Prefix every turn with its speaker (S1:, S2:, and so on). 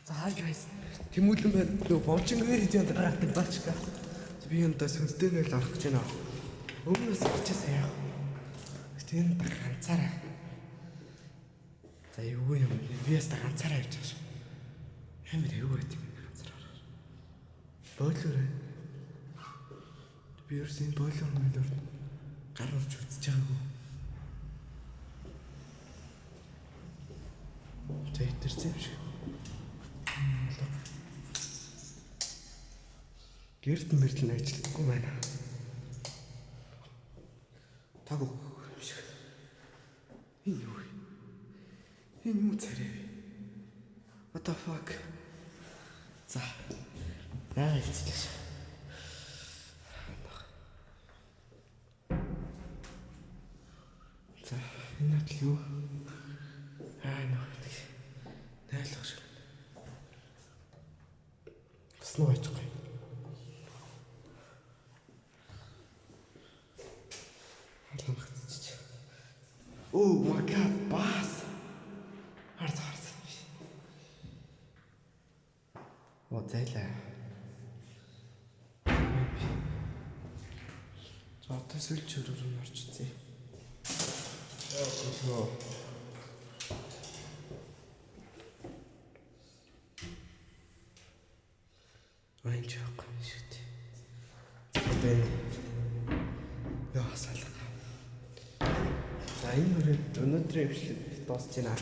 S1: За, hi guys. Тэмүүлэн байна. Нөгөө бомчингээр хийж дараадаг баачка. Би юм да сүнстэй нэг л орох гэж байна. Өмнөөс орчихсан яах. Гэтэ энэ да ганцаараа. За, эвгүй юм. Би яста ганцаараа явж байгаа шүү. Амар эвгүй байт юм ганцаараа орох. Бойлор. Би ерөөс энэ бойлор мөлөр гар урж үзэж байгаагүй. За, итэрсэн юм шиг. Гэрт мэртэл нь ажиллахгүй байна. Таг өгөх юм шиг. Энэ юу вэ? Энэ юу царай вэ? What the fuck? За. Яа хэлчихлээ. За, энэ хатал юу? Аа, нөх. Найлах шиг. Уснуу ажихгүй. Oh my god, бас. Харц харц. Оо, зайлаа. За, одоо сүүлч өрөөр нь орж үзье. Яа, Айн ч явахгүй юм шиг тий. Одоо энэ яа салга. За, энэ хүрээд өнөөдрийн бичлэг дуусч байна.